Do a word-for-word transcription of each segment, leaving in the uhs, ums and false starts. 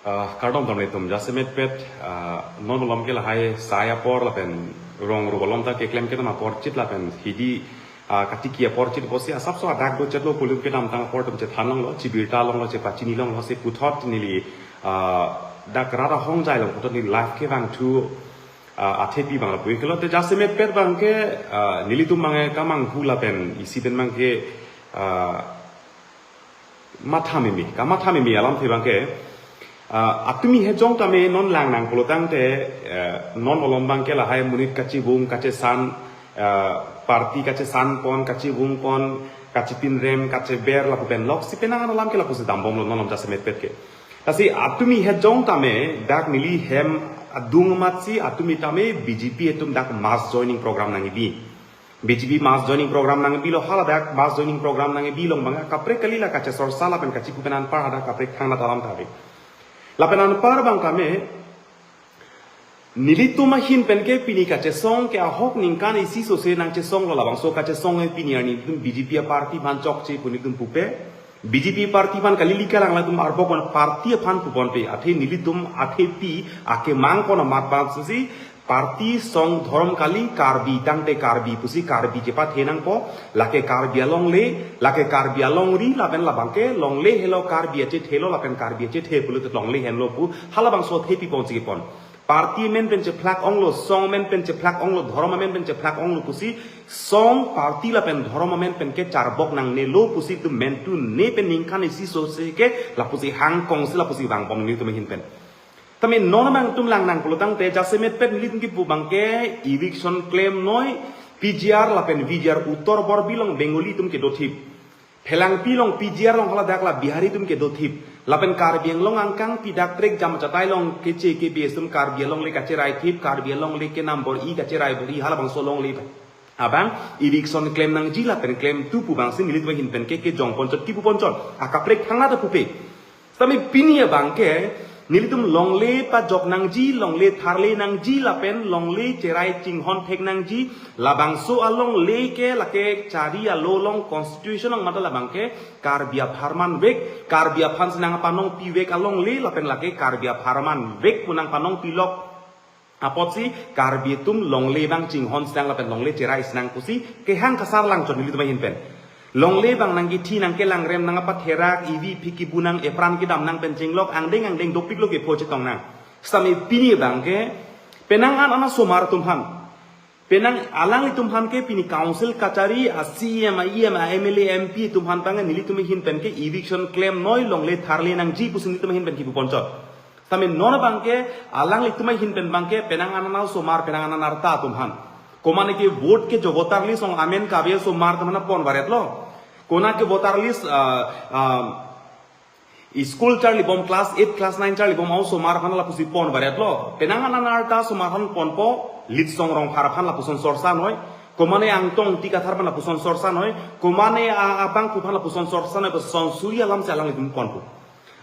Ah, kardom dam netum jasemet pet, ah, non malom ke lahai sai apor lapen rong ru malom ta keklem kedam apor chit lapen hidi, ah, katiki apor chit pusi asapso adak do chetlo pulim kedamtang apor atum chethan longlo, chibirta longlo, chepachini longlo, si puthot neli, ah, dak rat ahong jai long puthot neli live kevang thu, ah, athepi bang lapu ikelo te jasemet pet bang ke, ah, nelitum bang ke kamanghu lapen isi pen bang ke, ah, matha mimi, kamatha mimi alamthe bang ke, ah, atumi hejong tame non lang nang pulo tangte, eh, non malom bang ke lahai monit kachevung kachesan, eh, party kachesan pon, kachevung pon, kachepinrem, kacheber lapu pen lok si penang an alam ke lapusi dambomlo non malom jasemet pet ke. Lasi atumi hejong tame dak neli hem adung amat si atumi tame B J P atum dak mass joining program nangkebi. B J P mass joining program nangkebilo, haladak mass joining program nangkebi along bang kaprek kali la kachesorsa lapen kachipu pen anpar hadak kaprek thangnat alam ta ave. Lapen anpar bang tame nelitum ahin pen ke pini kachesong ke ahok ningkan isi sose nangchesonglo, labangso kachesong ke pini arni tum B J P aparty aphan chokche pu nelitum pupe. B J P aparty aphan kali lika lang latum arbok on party aphan puponpe, athe nelitum athepi akemang kon amat bang si party song dhorom kali, Karbi tangte Karbi pusi Karbi chepathe nangpo, lake Karbi alongle, lake Karbi alongri, lapen labang ke longle helo Karbi achethelo, lapen Karbi achethe pulote longle henlo pu halabangso athepi ponsi kepon. Party amen pen chephlak onglo, song amen pen chephlak onglo, dhorom amen pen chephlak onglo pusi song, party lapen dhorom amen pen ke charbok nangnelo pusi itum mentu ne pen ningkan isi sose ke lapusi hangkong si lapusi vangbom nelitum ahin pen. Tame non abang itum lang nang pulo tangte jasemet pet nelitum kipu bang ke eviction klemnoi, P G R lapen V G R utor borbi along Bengali atum kedothip. Phelangpi along P G R along haladak la Bihari atum kedothip. Lapen Karbi Anglong angkangpi dak trek jam chatai along keche ke B S M Karbi alongle kacherai thip, Karbi alongle ke number i kacherai bor-i halabangso alongle abang eviction klem nangji lapen klemthu pu bang si nelitum ahin pen ke kejong ponchot kipu ponchot akaprek thangnat ta pupe. Sami pini abang ke nelitum longle pajok nangji, longle tharle nangji lapen longle cherai chinghon thek nangji, labangso alongle ke lake chari alo along constitution along mata labang ke Karbi apharman vek, Karbi aphan si nangpanongpi vek alongle lapen lake Karbi apharman vek pu nangpanongpilok apotsi Karbi atum longle abang chinghon si nang lapen longle cherai si nang pusi kehang kasar lang chot nelitum ahin pen. Longle abang nangkethi nangkelangrem nangpatherak ivi phiki bu nang epran kedam nang pen chinglok angdeng angdeng dopiklo kepho chetong nang. Sami pini abang ke penang an ana osomar atum aphan, penang alanglitum aphan ke pini council kachari, a C E M, a E M, a M L A, M P atum aphan abang nelitum ahin pen ke eviction klemnoi, longle tharle nangji pusi nelitum ahin pen kipu ponchot. Sami non abang ke alanglitum ahin pen abang ke penang an ana osomar, penang an ana arta atum aphan. Komane ke vote ke jo voter list along amen kave osomar atum aphan pon varetlo. Kona ke voter list, ah, ah, school charlibom, class eight, class nine charlibom a osomar aphan lapusi pon varetlo. Penang an ana arta osomar aphan ponpo, Litsong Rongphar aphan lapuson sorsanoi. Komane Angtong Ingti Kathar aphan lapuson sorsanoi. Komane a, abangphu aphan lapuson sorsanoi, pu son suri alam si alanglitum ponpo.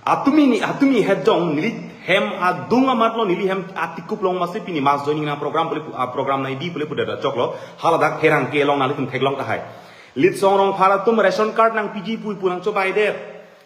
Atumi ni, atumi hejong neli hem adung amatlo, neli hem atikup long masi pini mass joining nang program pule pu, ah, program nangkebi pule pu dada choklo, haladak pherangke along nanglitum theklong tahai. Litsong Rongphar atum ration card nangpiji pu pu nangchobaidet.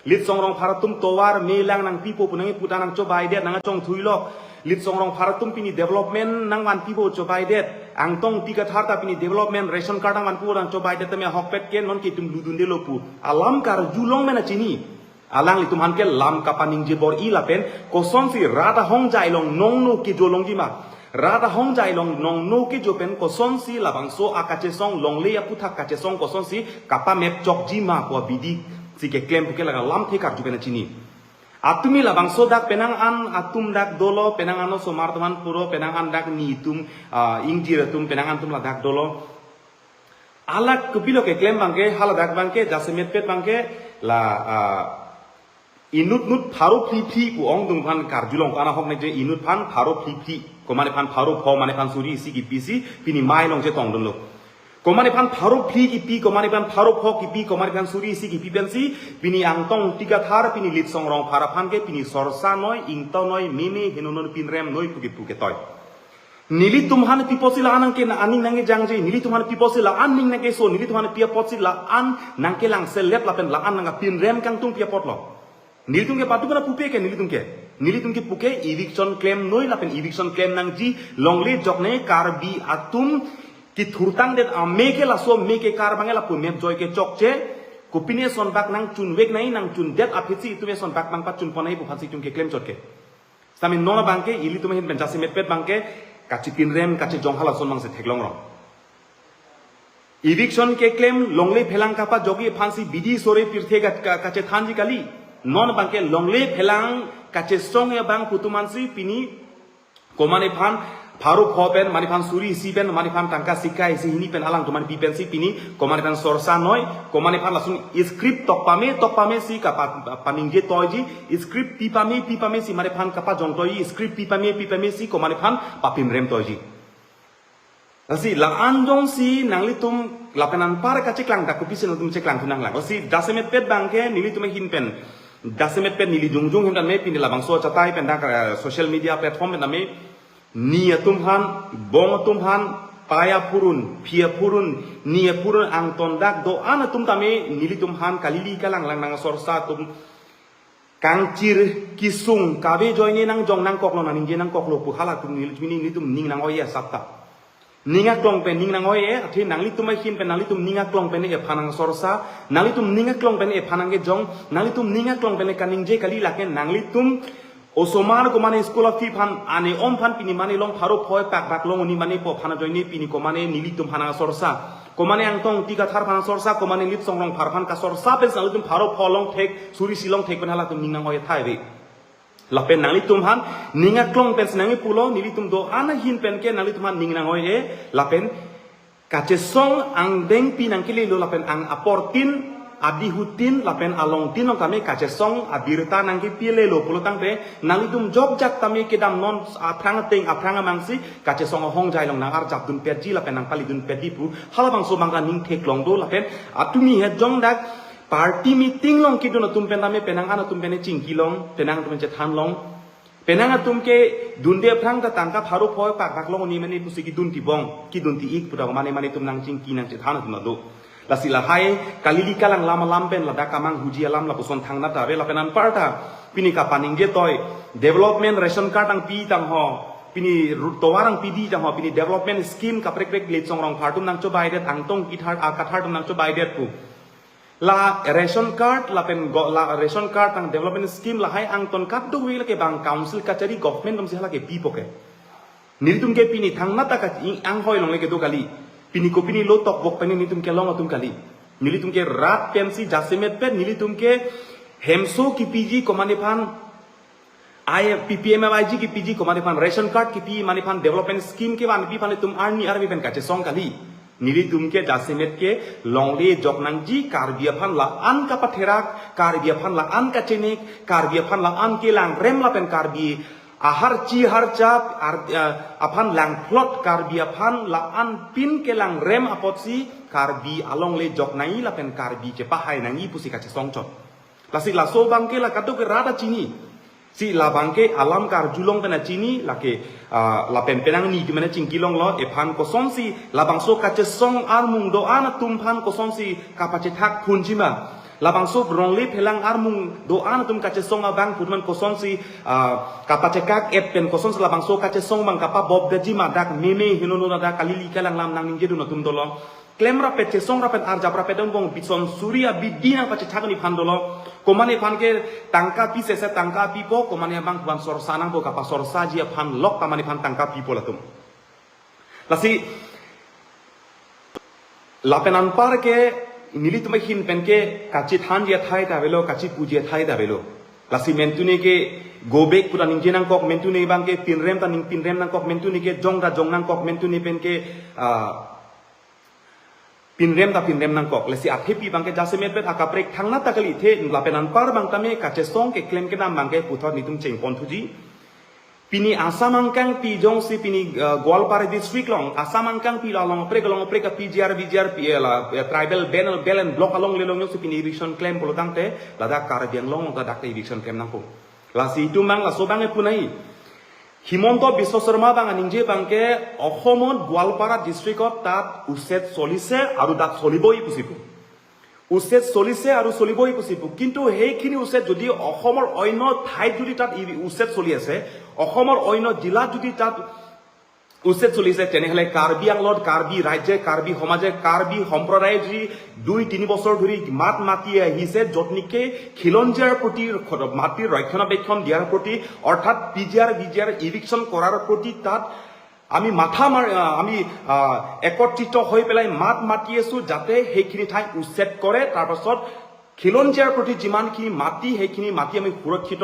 Litsong Rongphar atum tovar melang nangpipo pu nangkiputa nangchobaidet, nangchongthuilo. Litsong Rongphar atum pini development nangvanpipo chobaidet. Angtong Ingti Kathar ta pini development ration card nangvanpo nangchobaidet tame ahokpet ke nonke itum ludundelo pu alam karjulong mena chini. Alanglitum aphan ke lam kapaningje bor-i lapen kosonsi rat ahong jai along nongno kejo longji ma. Rat ahong jai along nongno kejo pen kosonsi labangso akachesong longle aputhak kachesong kosonsi kapamep chokji ma pu abidi si keklem pu ke laga lamthe karju pen chini. Atumi labangso dak penang an atum dak dolo, penang an osomar atum aphan puro, penang an dak nitum, ah, ingjir atum, penang an atum ladak dolo. Alak kopilo keklem abang ke, haladak abang ke, jasemet pet abang ke, la, ah, inut nut pharo phli phli pu ongdung aphan karjulong ko, ana ahok ne je inut aphan pharo phli phli, komane aphan pharo pho, mane aphan suri isi kipi si, pini mai along chetongdunlo. Komane aphan pharo phli kipi, komane aphan pharo pho kipi, komane aphan suri isi kipi pensi, pini Angtong Ingti Kathar, pini Litsong Rongphar aphan ke, pini sorsanoi, ingtonoi, meme, henonoi, pinremnoi, pu kipu ketoi. Nelitum aphan pi apotsi la-an nangke na aning nangkejangje, nelitum aphan pi apotsi la-an ning nangkeso, nelitum aphan pi apotsi la-an nangkelangselet lapen la-an nangkapinrem kangtung pi apotlo. Nelitum ke patu kana pupe ke nelitum ke. Nelitum kepu ke eviction klemnoi lapen eviction klem nangji, longle joknei Karbi atum kethurtang det ame ke laso ame ke kar abang ke lapu map joi ke chokche. Kopine eson bak nangchunvek nangji, nangchundet aphi si itum eson bak abang pachun pon nangji pu aphan si itum keklem chot ke. Sami non abang ke ilitum ahin pen jasemetpet abang ke kachipinrem kachejong halason abang si theklong rong. Eviction keklem longle phelang kapajokji aphan si bidi sore pirthe ka, ka, kachethanji kali. Non abang ke longle phelang kachesong abang pu atum aphan si pini komatne aphan pharo pho pen, matne aphan suri isi pen, matne aphan tangka sika isi hini pen alangtum aphan pi pen si pini komatne aphan sorsa noi, komatne aphan lason script tok pame tok pame si kapa, paningje toiji, script pi pame pi pame si matne aphan kapajong toiji, script pi pame pi pame si komatne aphan papinrem toiji. Lasi la-an jongsi nanglitum lapen anpar kacheklang ta kopisi nangtum cheklangthu nanglang. Lasi jasemetpet abang ke nelitum ahin pen, jasemetpet neli jongjong ahin tame pini labangso achatai pen dak, eh, social media platform pen tame ni atum aphan, bong atum aphan, pai aphurun, phi aphurun, ni aphurun angton dak do-an atum tame nelitum aphan kalili kalanglang nangsorsa atum kangchir kisung kave joine nangjong nangkoklo, nangningje nangkoklo pu halatum neli, nelitum ning nang-oi asap ta. Ning aklong pen ning nang-oi-e, athe nanglitum ahin pen nanglitum ning aklong pen ephan nangsorsa, nanglitum ning aklong pen ephan nangkejong, nanglitum ning aklong pen kaningje kali, lake nanglitum osomar komatne school a-fee aphan, ane om aphan pini matne long pharo phoi pakbak long hini matne po aphan ajoine pini komatne nelitum aphan nangsorsa. Komatne Angtong Ingti Kathar aphan sorsa, komatne Litsong Rongphar aphan kasorsa pen si nanglitum pharo pho longthek, suri isi longthek pen halatum ning nang-oi thai ave. Lapen nanglitum aphan ning aklong pen si nangkipulo, nelitum do-an ahin pen ke nanglitum aphan ning nang-oi-e, lapen kachesong angdengpi nangkelelo, lapen ang aportin, adihutin, lapen alongtin along tame kachesong abirta nangkepilelo pulo tangte, nanglitum jokjak tame kedam non aphrang ateng aphrang amang si kachesong ahongjai along nang-arjapdunpetji lapen nangpalidunpetji pu halabangso abang ta ning theklong do, lapen atumi het jongdak party meeting along kedun atum pen tame penang an atum pen chingkilong, penang atum chethanlong, penang atum ke dunde aphrang ta tangka pharo phoi pakbak long hini matne pusi kedun tibong, kedun ti-ik pu ta matne matne atum nangchingki nangchethan atum do. Lasi lahai kalili kalang lam alam pen ladak kamanghuji alam lapuson thangnat ta ave, lapen anparta pini kapaningje toi development ration card nangpi tangho, pini ru-, tovar nangpidi tangho, pini development scheme kaprek prek Litsong Rongphar atum nangchobaidet, Angtong Ingti Kathar, a, Kathar atum nangchobaidet pu. La ration card lapen go-, la ration card tang development scheme lahai angton kadokave lake bang council kachari government atum si hala kepipo ke. Nelitum ke pini thangnat ta ka ing anghoi longle kedo kali. Pini kopine lo tokbok pen nelitum kelong atum kali. Nelitum ke rat pensi jasemetpet nelitum ke hemso kepiji komatne aphan, I P P M F I G kepiji komatne aphan, ration card kepi matne aphan, development scheme kevanpi aphan itum arni arve pen kachesong kali. Nelitum ke jasemet ke longle jok nangji, Karbi aphan la-an kapatherak, Karbi aphan la-an kachenek, Karbi aphan la-an kelangrem lapen Karbi aharchi harcha ar-, eh, aphan langphlot, Karbi aphan la-an pin kelangrem apotsi Karbi alongle jok nangji lapen Karbi chepahai nangji pusi kachesong chot. Lasi laso abang ke la kadokave rat ta chini. Si labang ke alam karjulong pen chini, lake, ah, lapen penang ni kemana chingkilonglo, ephan kosonsi labangso kachesong armung do-an atum aphan kosonsi kapachethak phunji ma. Labangso rongle phelang armung do-an atum kachesong abang pu atum aphan kosonsi, ah, kapachekak et pen kosonsi labangso kachesong abang kapabobdetji ma, dak meme hinono ladak kalili kalang lam nangningjedun atum dolo. Klem rapet, chesong rapet, arjap rapet angbong bison suri abidi nangpachethak ni aphan dolo. Komatne aphan ke tangka pi sese tangka pipo, komatne abang aphan sorsa nangpo, kapasorsaji aphan lok ta matne aphan tangka pipo latum. Lasi lapen anpar ke nelitum ahin pen ke kachethanji athai ta avelo, kachepuji athai ta avelo. Lasi mentune ke go back pu ta ningje nangkok, mentune abang ke pinrem ta ning pinrem nangkok, mentune ke jong ta jong nangkok, mentune pen ke, ah, pinrem ta pinrem nangkok. Lasi athepi abang ke jasemetpet akaprek thangnat ta kali, athe lapen anpar abang tame kachesong keklem kedam abang ke puthot nelitum chengpon thuji. Pini Assam angkangpi jongsi pini, eh, Goalpara district along, Assam angkangpi la along kaprek along kaprek ka P G R, V G R, P L, eh, tribal band, band block along lelong jongsi pini eviction klem pulo tangte, ladak Karbi Anglong ta dak ta eviction klem nangpo. Lasi itum abang laso abang epunai. Himanta Biswa Sarma abang aningje abang ke Ohomot Goalpara district ot tat uset solise aru dak soliboi pusi pu. উচ্ছেদ চলিছে আৰু চলিবই বুজিব। কিন্তু সেইখিনি উচ্ছেদ যদি অসমৰ অন্য ঠাইত যদি তাত ই উচ্ছেদ চলি আছে, অসমৰ অন্য জিলাত যদি তাত উচ্ছেদ চলিছে, তেনেহ'লে কাৰ্বি আংলঙত কাৰ্বি ৰাইজে, কাৰ্বি সমাজে, কাৰ্বি সম্প্ৰদায়ে যি দুই তিনি বছৰ ধৰি মাত মাতি আহিছে, য'ত নেকি খিলঞ্জীয়াৰ প্ৰতি ৰ-, মাটিৰ ৰক্ষণাবেক্ষণ দিয়াৰ প্ৰতি, অৰ্থাৎ পি জি আৰ, ভি জি আৰ ইভিকশ্যন কৰাৰ প্ৰতি তাত আমি মাথা মাৰ-, আহ, আমি, আহ, একত্ৰিত হৈ পেলাই মাত মাতি আছো, যাতে সেইখিনি ঠাই উচ্ছেদ কৰে। তাৰ পাছত খিলঞ্জীয়াৰ প্ৰতি যিমানখিনি মাটি, সেইখিনি মাটি আমি সুৰক্ষিত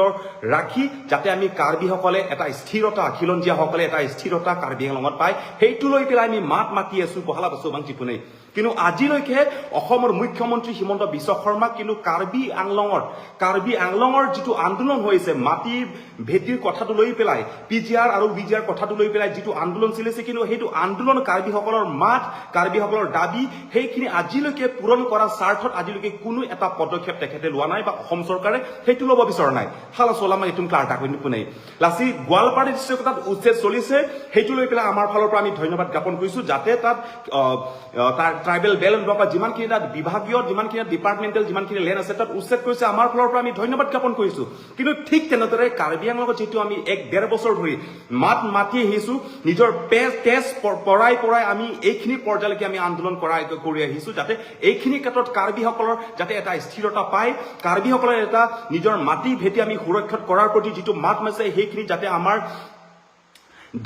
ৰাখি, যাতে আমি কাৰ্বিসকলে এটা স্থিৰতা, খিলঞ্জীয়াসকলে এটা স্থিৰতা কাৰ্বি আংলঙত পায়, সেইটো লৈ পেলাই আমি মাত মাতি আছো, বহালা পাছো বাং চিপুনে। কিন্তু আজিলৈকে অসমৰ মুখ্যমন্ত্ৰী হিমন্ত বিশ্ব শৰ্মা কিন্তু কাৰ্বি আংলঙৰ, কাৰ্বি আংলঙৰ যিটো আন্দোলন হৈছে, মাটি ভেটিৰ কথাটো লৈ পেলাই, পি জি আৰ আৰু ভি জি আৰ কথাটো লৈ পেলাই যিটো আন্দোলন চলিছে, কিন্তু সেইটো আন্দোলন, কাৰ্বিসকলৰ মাত, কাৰ্বিসকলৰ দাবী, সেইখিনি আজিলৈকে পূৰণ কৰাৰ স্বাৰ্থত আজিলৈকে কোনো এটা পদক্ষেপ তেখেতে লোৱা নাই বা অসম চৰকাৰে সেইটো ল'ব বিচৰা নাই। হালা চলামা এইটো ক্লাৰ ডাক পোনে। লাচি গোৱালপাৰা ডিষ্ট্ৰিক্টত উচ্ছেদ চলিছে, সেইটো লৈ পেলাই আমাৰ ফালৰ পৰা আমি ধন্যবাদ জ্ঞাপন কৰিছো, যাতে তাত, আহ, আহ, তাৰ ট্ৰাইবেল বেল্ট এণ্ড ৰক বা যিমানখিনি তাত বিভাগীয়, যিমানখিনি ডিপাৰ্টমেণ্টেল, যিমানখিনি লেণ্ড আছে, তাত উচ্ছেদ কৰিছে, আমাৰ ফালৰ পৰা আমি ধন্যবাদ জ্ঞাপন কৰিছো। কিন্তু ঠিক তেনেদৰে কাৰ্বি আংলঙত যিটো আমি এক ডেৰ বছৰ ধৰি মাত মাতি আহিছো, নিজৰ পেজ, তেজ প-, পৰাই পৰাই আমি এইখিনি পৰ্যায়লৈকে আমি আন্দোলন কৰাই, কৰি আহিছো, যাতে এইখিনি ক্ষেত্ৰত কাৰ্বিসকলৰ যাতে এটা স্থিৰতা পায়, কাৰ্বিসকলে এটা নিজৰ মাটি ভেটি আমি সুৰক্ষিত কৰাৰ প্ৰতি যিটো মাত মাতিছে, সেইখিনি যাতে আমাৰ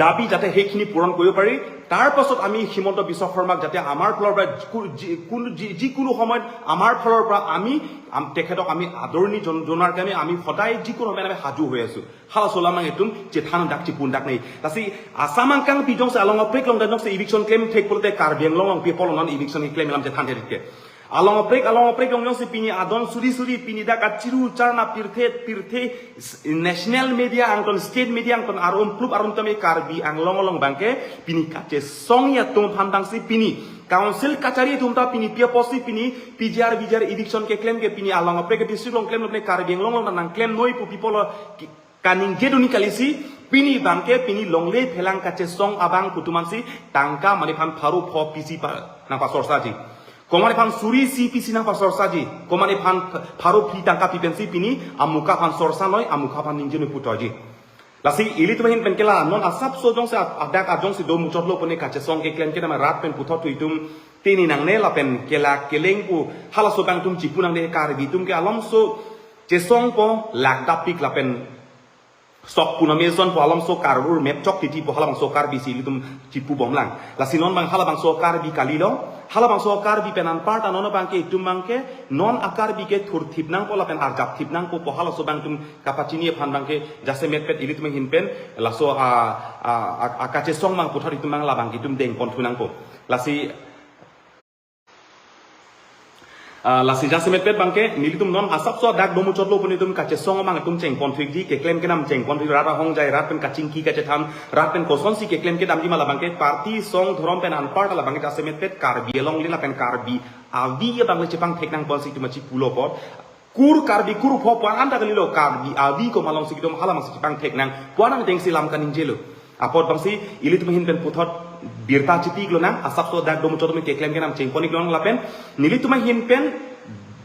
দাবী যাতে সেইখিনি পূৰণ কৰিব পাৰি। তাৰ পাছত আমি হিমন্ত বিশ্ব শৰ্মাক যাতে আমাৰ ফালৰ পৰা যিকো-, যি-, কোনো-, যি-, যিকোনো সময়ত আমাৰ ফালৰ পৰা আমি আম-, তেখেতক আমি আদৰণি জন-, জনোৱাৰ কাৰণে আমি সদায় যিকোনো সময়ত আমি সাজু হৈ আছো। Hala solamang itum chethan dak chipun dak nei. Lasi Assam angkang pi jongsi along aprek along dan jongsi eviction claim thek pulote Karbi Anglong along pi apot non eviction claim alam chethan thek ke. Along aprek along aprek along jongsi pini adon suri suri pini dak achiru charna pirthe pirthe s-, national media angton state media angton arum plup arum tame Karbi Anglong along abangke pini kachesong atum aphan dangsi pini council kachari atum ta pini pi apotsi pini P G R V G R eviction ke claim ke pini along aprek district along claim lone Karbi Anglong along nang claim noi pu people ki-, kaningje dun kalisi, pini abangke, pini longle phelang kachesong abang pu atum ansi, tangka mane aphan pharo pho pisi pa, nang pasorsaji. Komane aphan suri isi pisi nang pasorsaji. Komane aphan pharo phli tangka pi pensi pini, amukha aphan sorsa noi, amukha aphan ningje noi putoji. Lasi ilitum ahin pen ke la, non asapso jongsi a-, adak ajongsi do muchotlo pune kachesong ke claim ke nama rat pen puthot tu itum, tini nangne lapen kelak keleng pu, halaso abang itum chipu nangne Karbi atum ke alomso, chesongpo lakdapik lapen sok puname sonpo alomso karbur mepchok titi po halabangso Karbi si ilitum chipu bomlang. Lasi non abang halabangso Karbi kalilo, halabangso Karbi pen anparta non abangke itum abangke non a-Karbi ke thurthip nangpo lapen arjapthip nangpo po halaso abang itum kapachini aphan abangke jasemetpet ilitum ahin pen laso a, a, a, a kachesong abang puthot itum abang labang itum dengpon thu nangpo. Lasi Ah, lasi jasemetpet abangke, nelitum non asapso dak do muchotlo pune itum kachesong abang itum chengpon thuji, keklem kenam chengpon thuji, rat ahongjai, rat pen kachingki kachethan, rat pen kosonsi keklem kedamji ma labangke, party song dhorom pen anparta labangke jasemetpet, Karbi along lila pen Karbi avi abang le chepangthek nangponsi itum achipulo apot. Kur Karbi kur pho puan anta kalilo Karbi avi komat alongsi itum halamasi chepangthek nang puan angdengsi lam kaningjelo. Apot abangsi ilitum ahin pen puthot birta chiti iklo nang, asapso dak do muchot atum keklem kenam chengpon iklo nang lapen nelitum ahin pen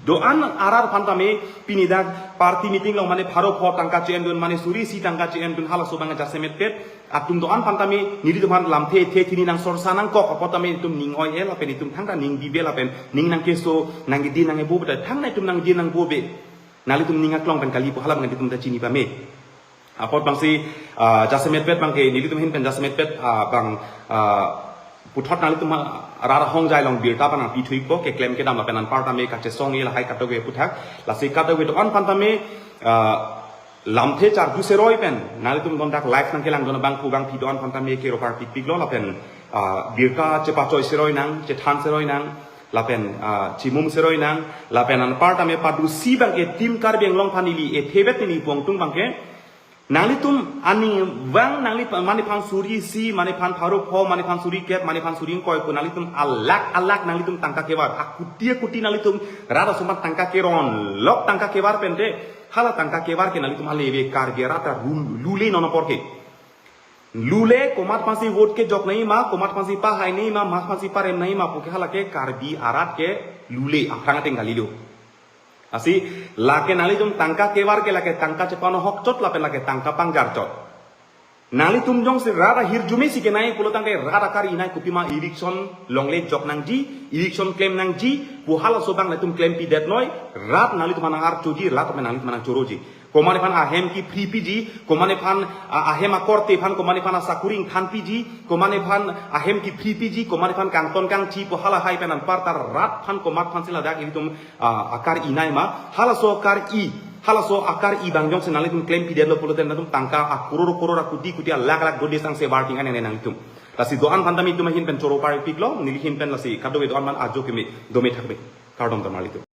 do-an arat aphan tame pini dak party meeting along mane pharo pho tangka che-endun mane suri isi tangka che-endun halaso abang jasemetpet atum do-an aphan tame nelitum aphan lamthe the thini nang sorsa nangkok apot tame itum ning oi-e lapen itum thangta ning bibe lapen ning nangkeso nangkedi nangkebo beta thangta itum nangkedi nangkebo be. Nanglitum ning aklong pen kali pu hala abang itum ta chini pame. Apot abangsi, ah, jasemetpet abangke, nelitum ahin pen jasemetpet, ah, abang, ah, puthot nanglitum, ah, rat ahongjai along birta abang nangpi thuipo, keklem kedam lapen anparta me kachesong e lahai kadokave puthak, lasi kadokave do-an aphan tame, ah, lamthe charju seroi pen, nanglitum don dak live nangkelangdun abang pu abang pi do-an aphan tame kero parpikpiklo lapen, ah, birta chepachoi seroi nang, chethan seroi nang, lapen, ah, chimum seroi nang, lapen anparta me padusi abangke Team Karbi Anglong aphan ili ethevet neli pu angtung abangke, nanglitum aning vang nangli pa-, mane aphan suri isi, mane aphan pharo pho, mane aphan suri kep, mane aphan suri ingkoi pu nanglitum alak alak nanglitum tangka kevar, akuti akuti nanglitum rat asomar tangka keron, lok tangka kevar pente, hala tangka kevar ke nanglitum ale ave Karbi rat ta rul-, lule non apor ke. Lule komat aphansi vote kejok nangji ma, komat aphansi pahai nangji ma, komat aphansi parem nangji ma pu ke halake Karbi arat ke lule aphrang ateng kalilo. Lasi lake nanglitum tangka kevar ke lake tangka chepanohok chot lapen lake tangka pangjar chot. Nanglitum jongsi rat ahirjume si kenai pulo tangte rat akar-i nai, kopima eviction longle jok nangji, eviction klem nangji pu halaso abang nanglitum klempidet noi. Rat nanglitum aphan nang-archoji, rat aphan nanglitum aphan nangchoroji. Komat aphan ahem ke free piji, komat aphan, a, ahem akorte aphan, komat aphan asakuri ingthan piji, komat aphan ahem ke free piji, komat aphan kangton kangchi pu hala hai pen anparta rat aphan komat aphansi ladak ilitum, a, akar-i nai ma. Halaso akar-i, halaso akar-i abang jongsi nanglitum klempidetlo pulote nanglitum tangka akoror koror, akoti koti, alakh lakh dode sangse barking aneng nanglitum. Lasi do-an aphan tame itum ahin pen choro parpiklo, neli ahin pen lasi kadokave do-an aphan ajo keme dome thakme. Kardom ta marlitum.